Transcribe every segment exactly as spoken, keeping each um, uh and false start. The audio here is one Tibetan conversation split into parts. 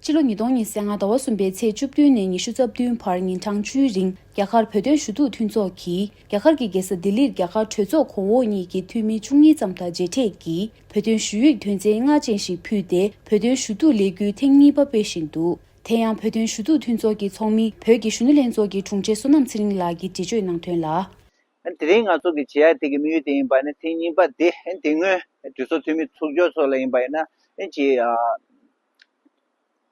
ཕྱི་ལོ་ཉིས་སྟོང་ཉི་ཤུ་རྩ་ལྔ་ཟླ་བ་གསུམ་པའི་ཚེས་བཅུ་བདུན་ནས་ཉི་ཤུ་རྩ་བདུན་བར་ཉིན་གྲངས་བཅུའི་རིང་རྒྱ་གར་བོད་དོན་ཞུ་གཏུག་མཐུན་ཚོགས་ཀྱིས་རྒྱ་གར་གྱི་རྒྱལ་ས་ལྡི་ལིར་རྒྱ་གར་གྲོས་ཚོགས་གོང་འོག་གཉིས་ཀྱི་འཐུས་མི་བཅུ་གཉིས་ཙམ་དང་མཇལ་འཕྲད་ཀྱིས་བོད་དོན་ཞུ་ཡིག་དོན་ཚན་ལྔ་ཅན་ཞིག་ཕུལ་ཏེ། བོད་དོན་ཞུ་གཏུག་ལས་འགུལ་ཐེངས་གཉིས་པ་སྤེལ་བཞིན་འདུག་དེ་ཡང་བོད་དོན་ཞུ་གཏུག་མཐུན་ཚོགས་ཀྱི་ཚོགས་མི་བོད་ཀྱི་གཞོན་ནུ་ལྷན་ཚོགས་ཀྱི་དྲུང་ཆེ་བསོད་ནམས་ཚེ་རིང་ལགས་ཀྱིས་འགྲེལ་བརྗོད་གནང་དོན་ལ། དེ་རིང་ང་ཚོ་གི་བྱེད་ཡ་དེ་གི་དམིགས་ཡུལ་དེ་ཡིན་པ་ནི། ཐེངས་གཉིས་པ་དེ་དེ་སྔོན་གྲོས་ཚོགས་འཐུས་མི་ཚོགས་ཆུང་ཚོ་ལ་ཡིན་པ་ཡིན་ན་ཅིག་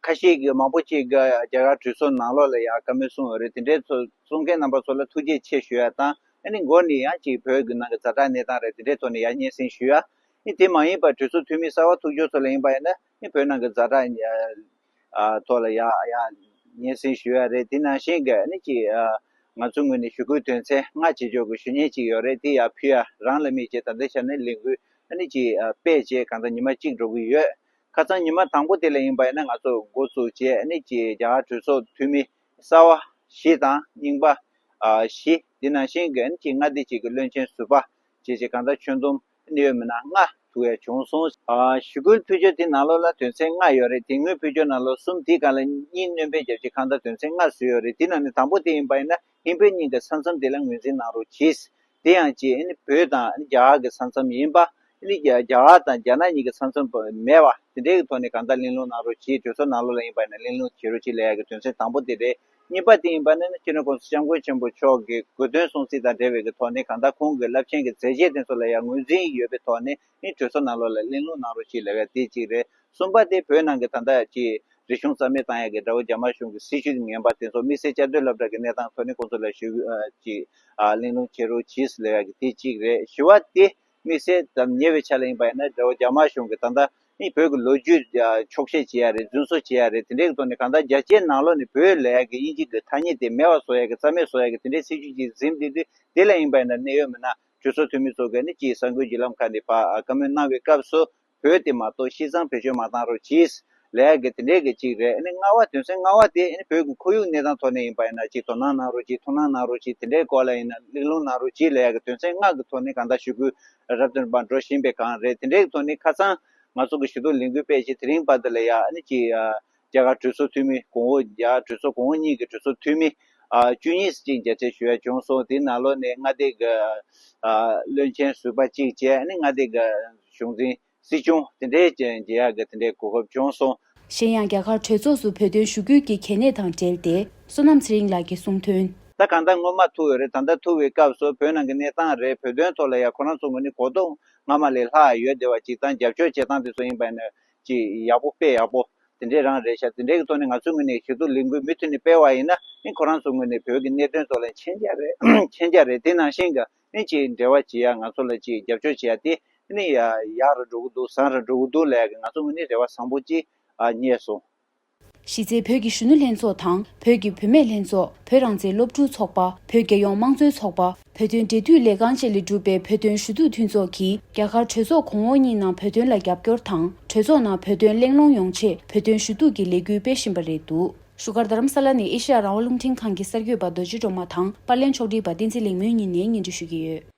ཁ་ཤས་ཀྱིས་མང་པོ་ཅིག་གིས་རྒྱ་གར་གྲོས་ཚོགས་ནང་ལོགས་ལ་ཡ་བཀའ་མོལ་གསུངས་ཡོད་རེད། དེ་འདྲའི་ཚོ་གསུང་མཁན་རྣམ་པ་ཚོ་ལ་ཐུགས་རྗེ་ཆེ་ཞུ་ཡ་དང་། ཨ་ནི་འགོ་ནས་ཡང་ཅིག་བོད་ཀྱི་ནང་གི་ཛ་དྲག་གནས་སྟངས་རེད། དེ་འདྲའི་ཐོག་ནས་ཡ་སྙན་སེང་ཞུ་ཡ། ཨ་ནི་དེ་མ་ཡིན་པར་གྲོས་ཚོགས་འཐུས་མི་གསར་པ་ཐུགས་སྦྱོར་ཚོ་ལ་ཡིན་པ་ཡིན་ན་ཨ་ནི་བོད་ནང་གི་ཛ་དྲག་ཨ་ཐོག་ལ་ཡ་ཡ་སྙན་སེང་ཞུ་ཡ་རེད། དེ་ནང་བཞིན་གྱི་ཨ་ནི་ཅིག་ཨ་ང་ཚོའི་ངོས་ནས་ཞུ་སྐུལ་དོན་ཚན་ལྔ་བྱེད་ཕྱོགས་ཀྱི་ཞུ་སྙན་ཅིག་ཡོད་རེད། དེ་ཡ་ཕུལ་ཡ་རང་ལ་དམིགས་བྱས་ད་ལྟའི་ཆ་ནས་ལས་འགུལ་ཨ་ནི་ཅིག་ཨ་སྤེལ་བྱས་གང་ལྟར་ཉི་མ་གཅིག་འགྲོ་གི་ཡོད། ཁ་སང་ཉི་མ་དང་པོ་དེ་ལ་ཡིན་པ་ཡིན་ན་ང་ཚོ་འགོ་བཙུགས་བྱས་ཨ་ནི་ཅིག་རྒྱ་གར་གྲོས་ཚོགས་འཐུས་མི་གསར་པ་བཞི་དང་རྙིང་པ་ཨ་བཞི། དེ་ནང་བཞིན་གྱི་ཨ་ནི་ཅིག་མངའ་སྡེ་གཅིག་གི་བློན་ཆེན་ཟུར་པ་བྱས་བྱས་གང་ལྟར་ཁྱོན་བསྡོམས་ཨ་ནི་ཡོད་མིན་ན་ལྔ་ཐུག་ཡ་བྱུང་སོང་། ཨ་ཞུ་སྐུལ་ཕུལ་ཕྱོགས་དེ་ནང་ལོགས་ལ་དོན་ཚན་ལྔ་ཡོད་རེད། དེ་སྔོན་ཕུལ་ཕྱོགས་ནང་ལོགས་གསུམ། དེའི་སྒང་ལ་གཉིས་སྣོན་སྤེལ་བརྒྱབ་བྱས་གང་ལྟར་དོན་ཚན་ལྔ་བཟོས་ཡོད་རེད། དེ་ནང་ནས་དང་པོ་དེ་ཡིན་པ་ཡིན་ན་ཧིན་བོད་གཉིས་ཀྱི་ས་མཚམས་དེ་ལ་ངོས་འཛིན་གནང་རོགས་གྱིས། དེ་ཡང་ཅིག་ཨ་ནི་བོད་དང་ཨ་ནི་རྒྱ་གར་གྱི་ས་མཚམས་ཡིན་པ། ཨ་ནི་རྒྱ་རྒྱ་གར་དང་རྒྱ་ནག་གཉིས་ཀྱི་ས་མཚམས་མེད་པ་དེ་འདྲའི་གི་ཐོག་ནས་གང་ལྟར་གླེང་སློང་གནང་རོགས་གྱིས། གྲོས་ཚོགས་ནང་ལོགས་ལ་ཡིན་པ་ཡིན་ན་གླེང་སློང་བྱེད་རོགས་གྱིས་ལབ་ཡ་གི་དོན་ཚན་དང་པོ་དེ་རེད། གཉིས་པ་དེ་ཡིན་པ་ནི་སྤྱི་ནོར་༸གོང་ས་༸སྐྱབས་མགོན་ཆེན་པོ་མཆོག་གི་དགོངས་དོན་སྲུང་བརྩི་དང་འབྲེལ་བའི་གི་ཐོག་ནས་གང་ལྟར་ཁོང་གི་རླབས་ཆེན་གྱི་མཛད་རྗེས་དེ་ཚོ་ལ་ཡང་ངོས་འཛིན་ཡོད་པའི་ཐོག་ནས་ཨ་ནི་གྲོས་ཚོགས་ནང་ལོགས་ལ་གླེང་སློང་གནང་རོགས་གྱིས་ལབ་ཡ་དེ་གཅིག་རེད། གསུམ་པ་དེ་བོད་ནང་གི་ད་ལྟ་ཅིག་རིག་གཞུང་རྩ་མེད་བཏང་ཡག་གི་དགྲ་བོ་རྒྱ་དམར་གཞུང་གི་སྲིད་བྱུས་ངན་པ་དེ་ཚོ་དམིགས་བསལ་བཅའ་སྡོད་སློབ་གྲྭ་གི་གནས་སྟངས་ཐོག་ནས་ཁོང་ཚོ་ལ་ཞུ་ཨ་ཅིག་ཨ་གླེང་སློང་བྱེད་རོགས་གྱིས་ལབ་ཡག་གི་དེ་གཅིག་རེད། བཞི་པ་དེ་དམིགས་བསལ་དང་ཉེ་བའི་ཆ་ལ་ཡིན་པ་ཡིན་ན་དགྲ་བོ་རྒྱ་དམར་གཞུང་གི་ད་ལྟ་ནི་བོད་ཀྱི་ལོ་རྒྱུས་འཁྱོག་བཤད་བྱེད་ཡག་རེད། རྫུན་བཟོ་བྱེད་ཡག་རེད། དེ་འདྲའི་གི་ཐོག་ནས་གང་ལྟར་རྒྱ་ཆེའི་ནང་ལོགས་ནས་བོད་ལབ་ཡག་གི་དབྱིན་ཇི་གི་ཐ་སྙད་དེ་མེད་པ་བཟོ་ཡག་གི་རྩ་མེད་བཟོ་ཡག་གི་དེ་འདྲའི་སྲིད་བྱུས་ཅིག་འཛིན་བསྡད་དུས། དེ་ལ་ཡིན་པ་ཡིན་ན་གནད་ཡོད་མིན་ན་གྲོས་ཚོགས་འཐུས་མི་ཚོ་གིས་ནི་ཅིག་གསར་འགོད་བརྒྱུད་ལམ་ཁག་ནས་ཕར་བཀའ་མོལ་གནང་བའི་སྐབས་སུ། བོད་དེ་མ་གཏོགས་ཤི་ཚང་བེད་སྤྱོད་མ་བཏང་རོགས་གྱིས་ལབ་ཡག་གི་དེ་འདྲའི་གི་གཅིག་རེད། ཨ་ནི་ལྔ་པ་དོན་ཚན་ལྔ་པ་དེ་ཨ་ནི་བོད་ཀྱི་ཁོར་ཡུག་གནས་སྟངས་ཐོག་ནས་ཡིན་པ་ཡིན་ན་ཅིག་དོ་སྣང་གནང་རོགས་གྱིས། ཐུགས་སྣང་གནང་རོགས་གྱིས། དེ་འདྲའི་སྐོར་ལ་ཡིན་ན་གླེང་སློང་གནང་རོགས་གྱིས་ལབ་ཡག་གི་དོན་ཚན་ལྔ་གི་ཐོག་ནས་གང་ལྟར་ཞུ་སྐུལ་རབ་དང་རིམ་པ་འགྲོ་བཞིན་པའི་སྒང་རེད། དེ་འདྲའི་གི་ཐོག་ནས་ཁ་སང་ང་ཚོ་གི་ཞུ་གཏུག་ལས་འགུལ་སྤེལ་རྗེས་དེ་རིང་བར་དུ་ལ་ཡ་ཨ་ནི་ཅིག་རྒྱ་གར་གྲོས་ཚོགས་འཐུས་མི་གོང་འོག་རྒྱ་གར་གྲོས་ཚོགས་གོང་འོག་གཉིས་ཀྱི་གྲོས་ཚོགས་འཐུས་མི་ཨ་བཅུ་གཉིས་ཅིག་མཇལ་འཕྲད་ཞུ་ཡ་བྱུང་སོང་། དེའི་ནང་ལོགས་ནས་མངའ་སྡེ་གི་ཨ་བློན་ཆེན་ཟུར་པ་གཅིག་བྱས་ཨ་ནི་མངའ་སྡེ་གི་གཞུང་འཛིན། སྲིད་སྐྱོང་དེ་འདྲའི་མཇལ་ཡག་གི་དེ་འདྲའི་གོ་སྐབས་བྱུང་སོང་། གཞན་ཡང་རྒྱ་གར་གྲོས་ཚོགས་སུ་བོད་དོན་ཞུ་སྐུལ་གྱི་གལ་གནད་དང་འབྲེལ་ཏེ་བསོད་ནམས་ཚེ་རིང་ལགས་ཀྱིས་གསུངས་དོན། ད་གང་ལྟར་སྔོན་མ་ཐུག་ཡོད་རེད། ད་ལྟ་ཐུག་པའི་སྐབས་སུ་བོད་ནང་གི་གནས་སྟངས་རེད། བོད་དོན་ཐོག་ལ་ཡ་ཁོ་རང་ཚོ་ངོས་ནས་གོ་རྟོགས་སྔ་མ་ལས་ལྷག་ཡོད་བསྡད་པ་ཅིག་དང་རྒྱབ་སྐྱོར་བྱེད་སྟངས་དེ་ཚོ་ཡིན་པ་ཡིན་ན་ཅིག་ཡག་པོ་དཔེ་ཡག་པོ་དེ་འདྲའི་རང་རེད་ཤག་དེ་འདྲའི་གི་ཐོག་ནས་ང་ཚོའི་ངོས་ནས་ཞུ་གཏུག་ལས་འགུལ་མུ་མཐུད་ནས་སྤེལ་བ་ཡིན་ན་ཨ་ནི་ཁོ་རང་ཚོའི་ངོས་ནས་བོད་ཀྱི་གནད་དོན་ཐོག་ལ་མཁྱེན་རྒྱ་རེད། མཁྱེན་རྒྱ་རེད། དེ་ནང་བཞིན་གྱི་ཨ་ནི་ཅིག་འབྲེལ་བ་བྱེད་ཡ་ང་ཚོ་ལ་ཅིག་རྒྱབ་སྐྱོར་བྱེད་ཡ་དེ་ཨ་ནི་ཡ་ཡག་རུ་འགྲོ་གི་འདུག་བཟང་རུ་འགྲོ་གི་འདུག་ལབ་ཡ་གི་ང་ཚོ་ངོས་ནས་རེ་བ་བཟང་པོ་ཅིག་ཨ་རྙེད་སོང་། གཞི་རྩའི་བོད་ཀྱི་གཞོན་ནུ་ལྷན་ཚོགས་དང་བོད་ཀྱི་བུད་མེད་ལྷན་ཚོགས། བོད་རང་བཙན་སློབ་ཕྲུག་ཚོགས་པ། བོད་རྒྱལ་ཡོངས་དམངས་གཙོའི་ཚོགས་པ། བོད་དོན་འབྲེལ་མཐུད་ལས་ཁང་བཅས་ལས་གྲུབ་པའི་བོད་དོན་ཞུ་གཏུག་མཐུན་ཚོགས་ཀྱིས་རྒྱ་གར་གྲོས་ཚོགས་གོང་འོག་གཉིས་ནང་བོད་དོན་ལ་རྒྱབ་སྐྱོར་དང་། གྲོས་ཚོགས་ནང་བོད་དོན་གླེང་སློང་ཡོང་ཆེད་བོད་དོན་ཞུ་གཏུག་གི་ལས་འགུལ་སྤེལ་བཞིན་པ་རེད་འདུག་བཞུགས་སྒར་རྡ་རམ་ས་ལ་ནས་ཨེ་ཤེ་ཡ་རང་དབང་རླུང་འཕྲིན་ཁང་གི་གསར་འགོད་པ་རྡོ་རྗེ་སྒྲོལ་མ་དང་པར་ལེན་ཕྱོགས་སྒྲིག་པ་བསྟན་འཛིན་ལེགས་སྨོན་གཉིས་ནས་སྙན་སྒྲོན་ཞུ་གི་ཡོད།